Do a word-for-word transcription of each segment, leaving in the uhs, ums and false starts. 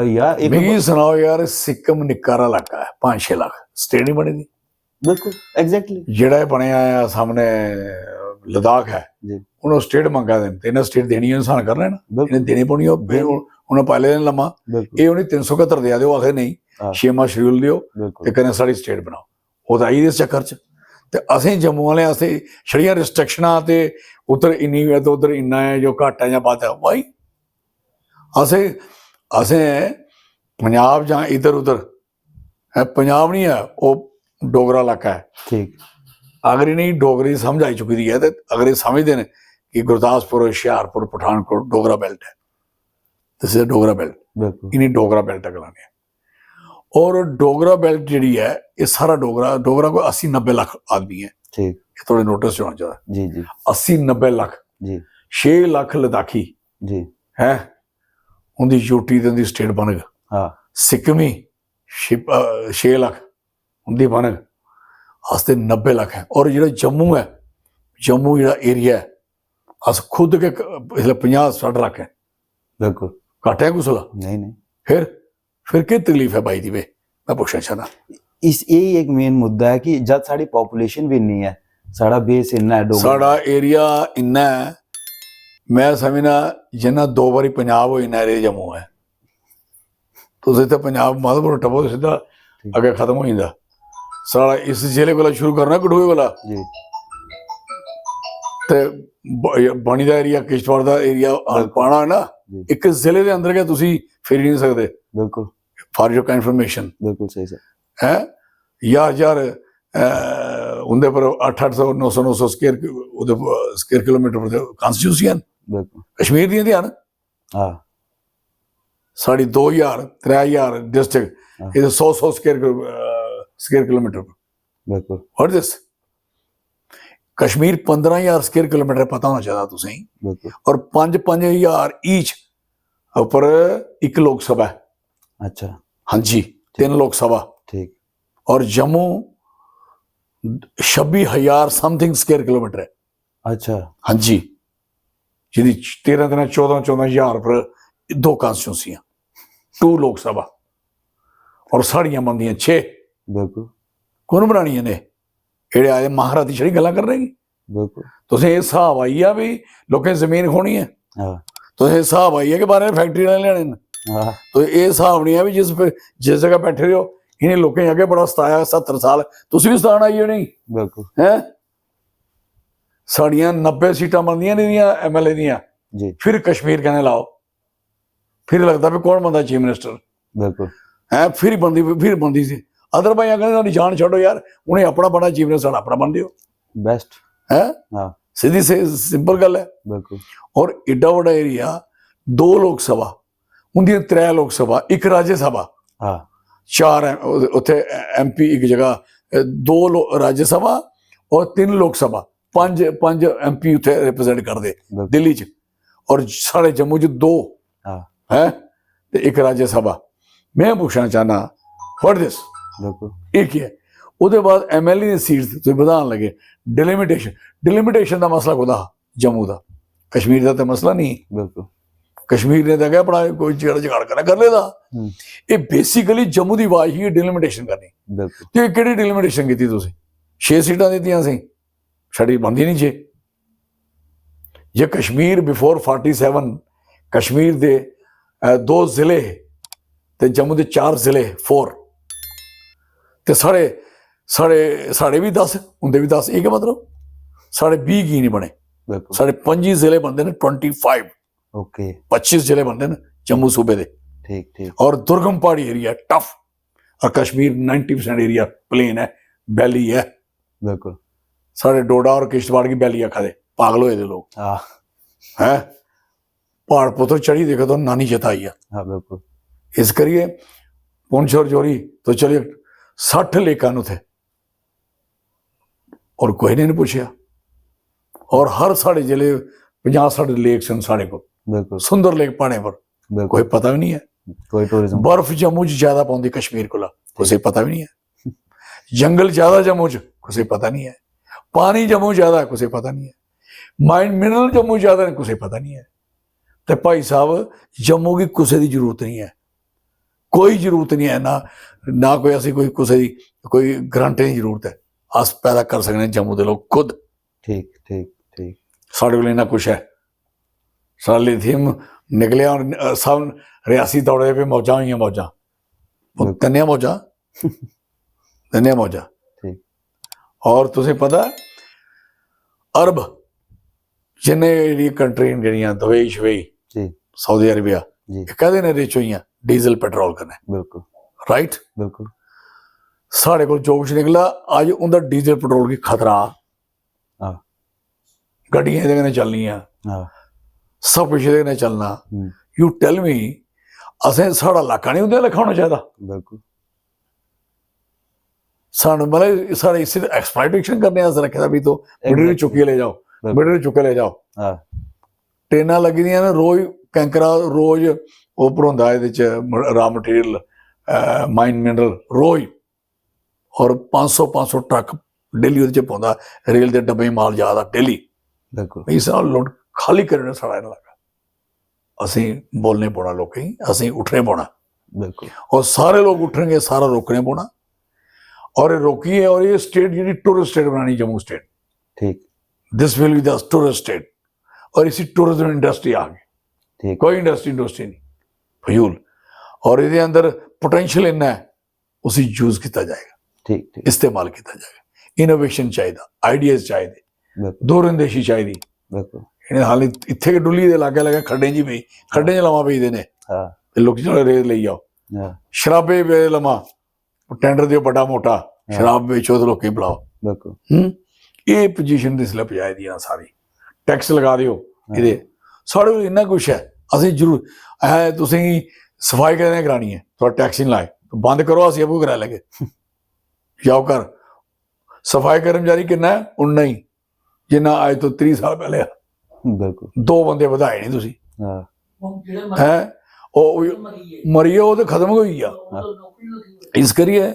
यार, एक मिगी सनाओ यार, सिक्किम निक्का हारा इलाका ऐ, पंज छे लक्ख, स्टेट नहीं बनी दी। बिल्कुल, एग्जैक्टली। जेह्ड़ा एह् बनेआ ऐ सामने लद्दाख ऐ, जी। हून ओह् स्टेट मंगा दे न, ते इ'नें स्टेट देनी ऐ, इंसान करना है ना, बिल्कुल। इ'नें देनी पौनी, ओह् बिल्कुल। उ'नें पैह्लें दिन लम्मा, बिल्कुल। एह् उ'नें तिन्न सौ कत्तर देआ दे, ओह् आखदे नहीं, हाँ। छेमा शेड्यूल देओ, बिल्कुल। ते कन्नै साढ़ी स्टेट बनाओ। ओह् ते आई दे इस चक्कर च। ते असें जम्मू आह्लें आस्तै छड़ियां रिस्ट्रिक्शनां ते उद्धर इन्नी ऐ ते उद्धर इन्ना ऐ, जो घट्ट ऐ जां बद्ध ऐ, भाई, असें, असें पंजाब जां इद्धर उद्धर, ऐ, पंजाब नहीं ऐ, ओह् डोगरा इलाका ऐ। ठीक। अगर इ'नेंगी डोगरी दी समझ आई चुकी दी ऐ, ते अगर एह् समझदे न कि गुरदासपुर, हुशियारपुर, पठानकोट डोगरा बेल्ट ऐ, दिस इज डोगरा बेल्ट, बिल्कुल। इ'नेंगी डोगरा बेल्ट गलाने। और डोगरा बेल्ट जेह्ड़ी ऐ, एह् सारा डोगरा, डोगरा कोई अस्सी नब्बे लक्ख आदमी ऐ, ठीक। एह् थोड़े नोटिस च होना चाहिदा। जी, जी। अस्सी नब्बे लक्ख, जी। छे लक्ख लद्दाखी जी। है, उंदी यूटी ते उंदी स्टेट बनग। हाँ। सिक्किमी छे, अ, छे लक्ख, उंदी बनग। अस ते नब्बे लक्ख ऐ। और जेह्ड़ा जम्मू ऐ, जम्मू जेह्ड़ा एरिया ऐ, अस खुद गै क-, इसलै पंजाह सट्ठ लक्ख ऐ। बिल्कुल। घट्ट ऐ कुसै दा? नहीं, नहीं। फिर, फिर केह् तकलीफ ऐ बाई दी वे? मैं पुच्छना चाहना। इस, यही एक मेन मुद्दा है कि जद साढ़ी पॉपुलेशन भी इन्नी है, साढ़ा बेस इन्ना है डोगरी। साढ़ा एरिया इन्ना ऐ, मैं समझना जिन्ना दो बारी पंजाब होई, इन्ना एरिया जम्मू ऐ। तुस इत्थै पंजाब माधोपुर टप्पो, सिद्धा ठीक। अग्गें खत्म होई जंदा। साढ़ा इस जिले कोला शुरू करना, कठुए कोला, जी। ते ब-, बनी दा एरिया, किश्तवाड़ दा एरिया बिल्कुल। पाना है ना, जी। इक जिले दे अंदर गै तुसी फिरी नहीं सकदे। बिल्कुल। For your information, बिल्कुल सही सर। हैं, ज्हार ज्हार, अ, उंदे पर अट्ठ अट्ठ सौ, नौ सौ, नौ सौ स्केयर, ओह्दे पर, स्केयर किलोमीटर पर कॉन्स्टिट्यूंसी हैं। बिल्कुल। कश्मीर दियां ते हैं। हाँ। साढ़ी दो ज्हार, त्रै ज्हार डिस्ट्रिक्ट, हाँ। एह् सौ सौ स्केयर किलो-, अ, स्केयर किलोमीटर पर। बिल्कुल। What is this? कश्मीर पंदरां ज्हार स्केयर किलोमीटर, पता होना चाहिए तुसें। बिल्कुल। और पंज पंज ज्हार ईच उप्पर इक लोकसभा है। अच्छा। हाँ जी, तीन लोकसभा। ठीक। और जम्मू छब्बी हजार समथिंग स्केयर किलोमीटर है। अच्छा। हाँ जी, जिदी तेरह तेरह, चौदह चौदह हजार पर दो कॉन्स्टिट्यूंसियां, टू लोकसभा, और साढ़ियां बनदियां छे। बिल्कुल। कौन बनानी इ'नें? एड़े आए महारथी छड़ी गल्लां करने की। बिल्कुल। तुसें एह् स्हाब आई गेआ भी लोकें जमीन खोनी ऐ। हाँ। तुसें एह् स्हाब आई गेआ कि बाहर फैक्ट्री आह्ले लेने न। हाँ। तो एह् स्हाब नहीं है भी जिस पे, जिस जगह बैठे रहो, इ'नें लोकें अग्गें बड़ा सताया सत्तर साल, तुसी भी सताना आई उ'नेंगी। बिल्कुल। हैं? साढ़ियां नब्बे सीटां बनदियां नहीं दियां एमएलए दियां, जी। फिर कश्मीर कहने लाओ, फिर लगदा भी कौन बनदा चीफ मिनिस्टर। बिल्कुल। हैं, फिर बनदी, फिर बनदी सी। अदरवाइज अगर साढ़ी जान छड्डो यार, उ'नें अपना बनना चीफ मिनिस्टर, साढ़ा अपना बन देओ। बेस्ट। हैं? हाँ। सीधी से सिंपल गल्ल है। बिल्कुल। और एड्डा बड़ा एरिया, दो लोकसभा, उंदियां त्रै लोकसभा, इक राज्यसभा, हाँ। चार एम-, उत्थे एमपी इक जगह, दो लो-, राज्यसभा और तीन लोकसभा, पंज, पंज एमपी उत्थे रिप्रेजेंट करदे बिल्कुल। दिल्ली च, और साढ़े जम्मू च दो हाँ। हैं ते इक राज्यसभा। मैं पुछना चाहना, what this? बिल्कुल। एक ही है। ओह्दे बाद एमएलए दी सीट तुस बधान लगे, डिलिमिटेशन, डिलिमिटेशन दा मसला कुदा हा? जम्मू दा, कश्मीर दा ते मसला नहीं। बिल्कुल। कश्मीर ने ते अग्गें अपना कोई जेह्ड़ा जुगाड़ करना कर लेदा। हम्म। एह् बेसिकली जम्मू दी आवाज ही डिलिमिटेशन करनी। बिल्कुल। ते केह्ड़ी डिलिमिटेशन कीती तुसें? छे सीटां दित्तियां असें, साढ़ी बनदी नहीं छे। जे Kashmir before forty seven Kashmir दे, अ, दो जिले हे ते जम्मू दे चार जिले हे, फोर, ते साढ़े, साढ़े, साढ़े भी दस, उंदे भी दस, एह् केह् मतलब? साढ़े बीह की नहीं बने? बिल्कुल। साढ़े पंजी जिले बनदे ने, ट्वेंटी फाइव, ओके। पच्चीस जिले बनदे ने जम्मू सूबे दे। ठीक, ठीक। और दुर्गम पहाड़ी एरिया, टफ। और Kashmir ninety percent area plain है, वैली है। बिल्कुल। साढ़े डोडा और किश्तवाड़ की वैली आखा दे, पागल होए दे लोग। हाँ। हैं? प्हाड़ पुत्तर चढ़ी देखो तो नानी चेता आई जा। हाँ, बिल्कुल। इस करिए पुंछ और जोरी तो चलिए सट्ठ लेकां न उत्थे, और कोई ने नहीं पूछेआ। और हर साढ़े जिले पंजाह सट्ठ लेक सन साढ़े को, बिल्कुल। सुंदर लेक पहाड़ें पर, बिल्कुल। कोई पता भी नहीं है। कोई टूरिज्म। बर्फ जम्मू च ज्यादा पौंदी कश्मीर कोला, कुसै पता भी नहीं है। जंगल ज्यादा जम्मू च, कुसै पता नहीं है। पानी जम्मू ज्यादा, कुसै पता नहीं है। माइन मिनरल जम्मू ज्यादा न, कुसै पता नहीं है। ते भाई साहब, जम्मू की कुसै दी जरूरत नहीं है। कोई जरूरत नहीं है ना, ना कोई असें कोई कुसै दी कोई ग्रांटें दी जरूरत है। अस पैदा कर सकने जम्मू दे लोक खुद। ठीक ठीक ठीक। साढ़े कोल इन्ना कुछ है। साढ़ा लिथियम निकलेआ और सब रियासी दौड़े पे मौजां होइयां मौजां। बिल्कुल। तन्नियां मौजां, तन्नियां मौजां। ठीक। और तुसें पता अरब जिन्ने जेह्ड़ियां कंट्री न जेह्ड़ियां दुबई शुबई, जी। सऊदी अरबिया, जी। एह् कैह्दे ने रिच होइयां? डीजल पेट्रोल कन्नै। बिल्कुल। राइट? बिल्कुल। साढ़े कोल जो कुछ निकला, अज्ज उंदा डीजल पेट्रोल गी खतरा। हां। गड्डियां एह्दे कन्नै चलनियां। हां। सब कुछ एह्दे कन्नै चलना। हम्म। यू टेल मी, असें साढ़ा इलाका नहीं उंदे लेखा होना चाहिदा? बिल्कुल। सानू मतलब साढ़े इसी एक्सप्लॉयटेशन करने आस्तै रखे दा भी तो मटेरियल Exactly। चुक्कियै ले जाओ, बिल्कुल। मटेरियल चुक्कियै ले जाओ। हां। ट्रेनां लगी दियां न रोज, कैंकरा रोज ओह् भरोंदा एह्दे च रॉ मटेरियल, माइन मिनरल रोज, और पंज सौ पंज सौ ट्रक डेली ओह्दे च पौंदा, रेल दे डब्बे च माल जा दा डेली। बिल्कुल। इस तरह लोड खाली करी ओड़ना साढ़ा इलाका। असें बोलने पौना लोकें गी, असें उठने पौना। बिल्कुल। और सारे लोग उठणगे, सारा रोकने पौना। और ये रोकिए, और ये स्टेट जेह्ड़ी टूरिस्ट स्टेट बनानी, जम्मू स्टेट, ठीक। This will be the tourist state. और इसी टूरिज्म इंडस्ट्री आखगे, ठीक। कोई इंडस्ट्री इंडस्ट्री नहीं, फजूल। और एह्दे अंदर पोटेंशियल इन्ना है, उसी यूज कीता जाएगा, ठीक ठीक। इस्तेमाल कीता जाएगा। इनोवेशन चाहिदा, आइडियाज चाहिदे, बिल्कुल। दूरअंदेशी चाहिदी। बिल्कुल। इन्हें हाली इत्थे गै डुल्ली दे, लागे लागे खड्डें जी पेई, खड्डें च लम्मा पेई देने। हां। ते लोक चलो रेत लेई जाओ। हां। शराबे दे लम्मा, टेंडर देओ बड्डा मोटा, शराब बेचो ते लोकें गी पिलाओ। बिल्कुल। हम्म? एह् पोजीशन इसलै पजाई दी ना सारी। टैक्स लगा देओ हां। एह्दे। साढ़े कोल इन्ना कुछ ऐ, असें जरूर, ऐ तुसेंगी सफाई कदें करानी है, थोड़ा टैक्स नहीं लाए, बंद करो, अस आपूं कराई लैगे। जाओ घर। सफाई कर्मचारी किन्ना है? उन्ना ही, जिन्ना अज तो तीह साल पैह्ले हा। बिल्कुल। दो बंदे बधाए नहीं तुसी। हां। हैं? ओह्, ओह् मरियै ओह् ते खत्म गै होई गेआ। इस करियै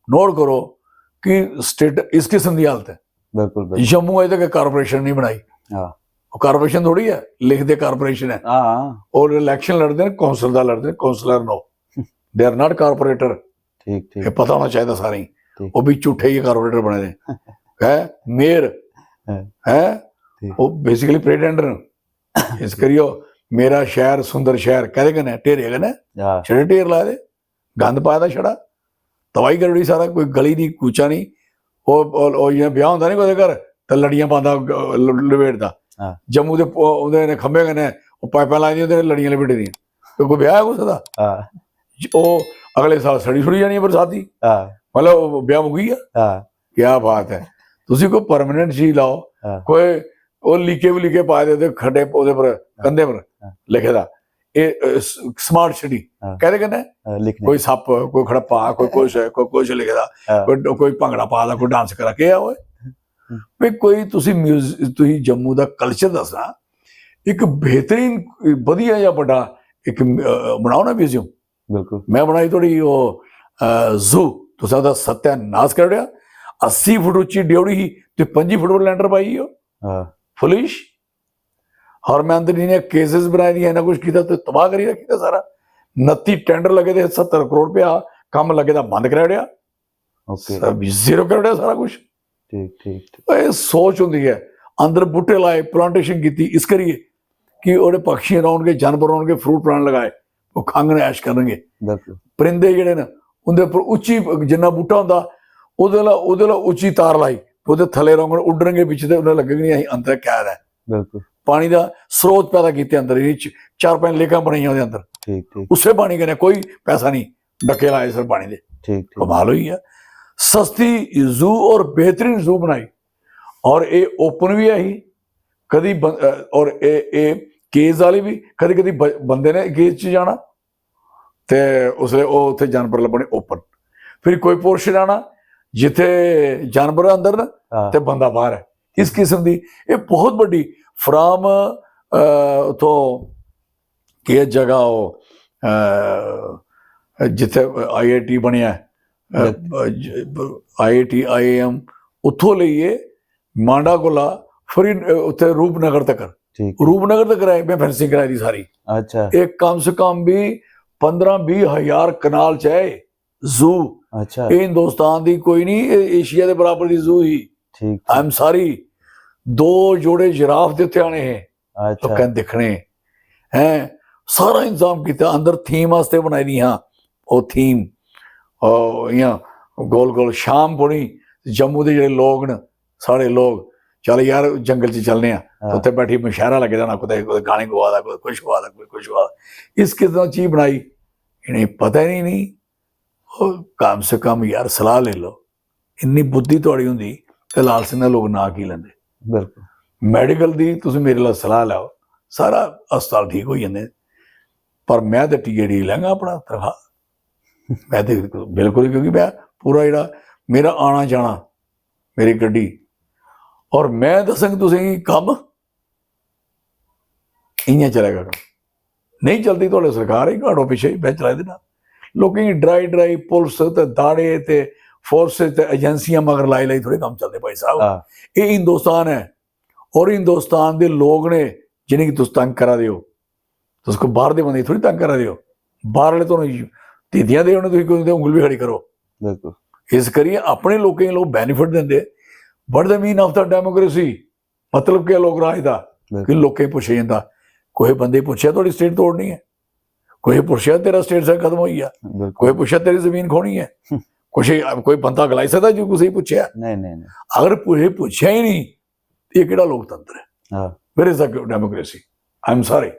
नोट करो कि स्टेट इस किस्म दी हालत है। बिल्कुल, बिल्कुल। जम्मू अज तक कारपोरेशन नहीं बनाई। हां। ओह् कारपोरेशन थोड़ी है, लिखदे कारपोरेशन है। हां। और इलेक्शन लड़दे ने, कौंसल दा लड़दे ने, councillor no, they are not corporator। ठीक ठीक। ये पता होना चाहिए सारें गी। ठीक। वो भी झूठे ही कारपोरेटर बने दे है, मेयर हैं। है, ठीक। वो बेसिकली प्रेटेंडर इस करियो मेरा शहर सुंदर शहर कैदे कन्नै? ढेरे कन्नै। हां। छड़े ढेर लाए दे, गंद पाए दा छड़ा, तबाही करी ओड़ी सारा। कोई गली नहीं, कूचा नहीं। ओह् ओह्- ओह् जियां ब्याह होंदा नी कुसै घर, ते लड़ियां पांदा, ग- ल- लपेटदा। हां। जम्मू दे प- ओह्दे कन्नै खंभे कन्नै ओह् पाइपां लाई दियां, ओह्दे कन्नै लड़ियां लपेटी दियां। ते कोई ब्याह है कुसै दा? हां। ज- ओह् अगले साल सड़ी सुड़ी जानी ऐ बरसाती। हां। मतलब ओह् ब्याह मुक्की गेआ। हां। क्या बात है। तुसी कोई परमानेंट चीज लाओ, हां। कोई ओह् लीके वीके पाए दे ओह्दे खड्डे ओह्दे पर, कंधे पर हां। लिखे दा, एह् स्मार्ट सिटी। हां। कैह्दे कन्नै? हां, लिखने। कोई सप्प, कोई खड़प्पा, कोई कुछ, कोई कुछ लिखे दा, हां। कोई कोई भंगड़ा पा दा, कोई डांस करा, केह् ऐ ओए? हम्म। भाई कोई तुसी म्यूजिक, तुसी जम्मू दा कल्चर दसना, इक बेहतरीन, बधिया जेहा बड्डा इक, अ, बनाओ ना म्यूजियम। बिल्कुल। मैं बनाई थोड़ी ओह्, अ, जू, तुसें ओह्दा सत्यानाश करी ओड़ेआ। अस्सी फुट उच्ची ड्योढ़ी ही, ते पंजी फुट पर लैंटर पाई ओह्। हां। फुलिश। और मैं अंदर इन्नियां केसेस बनाई दियां, इन्ना कुछ कीता ते तबाह करी रक्खी दा सारा। नत्ती टेंडर लगे दे, सत्तर करोड़ रपेआ कम्म लगे दा, बंद कराई ओड़ेआ। ओके। सब जीरो करी ओड़ेआ सारा कुछ। ठीक ठीक ठीक। एह् सोच होंदी ऐ। अंदर बूह्टे लाए, प्लांटेशन कीती इस करियै कि ओह्दे पक्षी रौह्नगे, जानवर रौह्नगे, फ्रूट प्लांट लगाए, ओह् खाङन, ऐश करनगे। बिल्कुल। परिंदे जेह्ड़े न, उं'दे उप्पर उच्ची, जिन्ना बूह्टा होंदा, ओह्दे ला ओह्दे ला उच्ची तार लाई, ओह्दे थल्ले रौह्ङन, उड्डरनगे पिच्छे ते उ'नें लग्गग निं असें अंदर कैद ऐ। बिल्कुल। पानी दा स्रोत पैदा कीते अंदर, एह्दे च चार पंज लेकां बनाइयां ओह्दे अंदर। ठीक ठीक। उस्सै पानी कन्नै, कोई पैसा निं, डक्के लाए सिर्फ पानी दे। ठीक ठीक। कमाल होई गेआ। सस्ती जू और बेहतरीन जू बनाई, और एह् ओपन बी ऐ ही, कदी बं- अ, और एह् एह् केज आह्ली बी, कदी कदी ब- बंदे ने केज च जाना, ते उसलै ओह् उत्थै जानवर लब्भने ओपन। फिर कोई पोर्शन आना जित्थै जानवर अंदर न हां। ते बंदा बाहर ऐ। इस किस्म दी एह् बहुत बड्डी फ्राम, अ, उत्थों केह् जगह ओह्, अ, जित्थै आई आई टी बनेआ ऐ, अ, बिल्कुल। आई I T, I I am, उत्थों लेइयै मांडा कोला फिर, अ, उत्थै रूपनगर तक। ठीक। रूपनगर तक कराई, में फेंसिंग कराई दी सारी। अच्छा। एह् कम से कम भी पंदरां बीह हजार कनाल च ऐ जू। अच्छा। एह् हिंदुस्तान दी कोई नहीं, एशिया दे बराबर दी जू ही। ठीक। आई एम सॉरी, दो जोड़े जिराफ दे उत्थे आने हे अच्छा। लोकें दिक्खने हैं। सारा इंतजाम किया, अंदर थीम आस्ते बनाई दी हां। ओह् थीम इयां गोल गोल शाम पौनी, जम्मू दे जेह्ड़े लोक न, साढ़े लोक, चल यार जंगल च चलने आं। हां। उत्थे बैठी मुशायरा लग्गे दा होना, कुतै कुतै गाने गवा दा, कुतै कुछ गवा दा, कुतै कुछ गवा दा। इस किस्म दी चीज बनाई, इ'नेंगी पता ही नहीं। ओह् कम से कम यार सलाह ले लो, इन्नी बुद्धि थुआड़ी होंदी ते लाल सिंह दे लोक नांऽ की लैंदे? बिल्कुल। मैडिकल दी तुस मेरे नाल सलाह लैओ, सारा अस्पताल ठीक होई जंदे। पर मैं ते टीए डी लैंगा अपना तनखाह, मैं ते बिल्कुल ही, क्योंकि मैं पूरा जेह्ड़ा मेरा आना जाना, मेरी गड्डी, और मैं दस्संग तुसेंगी कम्म, इ'यां चलेगा कम्म। नहीं चलदी थुआढ़े सरकार, इक आटो पिच्छे ही मैं चलाई देना। लोकें गी डराई डराई पुलिस ते दाड़े ते फोर्सेस ते एजेंसियां मगर लाई लाई थोड़े कम्म चलदे भाई साहब। हां। एह् हिंदुस्तान ऐ, और हिंदुस्तान दे लोक ने जिनेंगी तुस तंग करा दे ओ। तुस कोई बाहर दे बंदे गी थोड़ी तंग करा दे ओ। बाहर आह्ले तुहानू दित्तियां दे उ'नें, तुसीं कोई उं'दे उंगल बी खड़ी करो। बिल्कुल। इस करियै अपने लोकें गी लोक बेनिफिट दिंदे। What the mean of the democracy? मतलब केह् लोकराज दा? कि बिल्कुल। लोकें गी पुच्छेआ जंदा, कोई बंदे गी पुच्छेआ थुआढ़ी स्टेट तोड़नी ऐ? कोई पुच्छेआ तेरा स्टेट सा खत्म होई गेआ? कोई बिल्कुल। पुच्छेआ तेरी जमीन खोनी ऐ? कुछ कोई बंदा गलाई सकदा जो कुसै गी पुच्छेआ? नहीं, नहीं, नहीं। अगर कुसै गी पुच्छेआ ही नहीं, ते एह् केह्ड़ा लोकतंत्र ऐ? हां। Where is the democracy? I am sorry.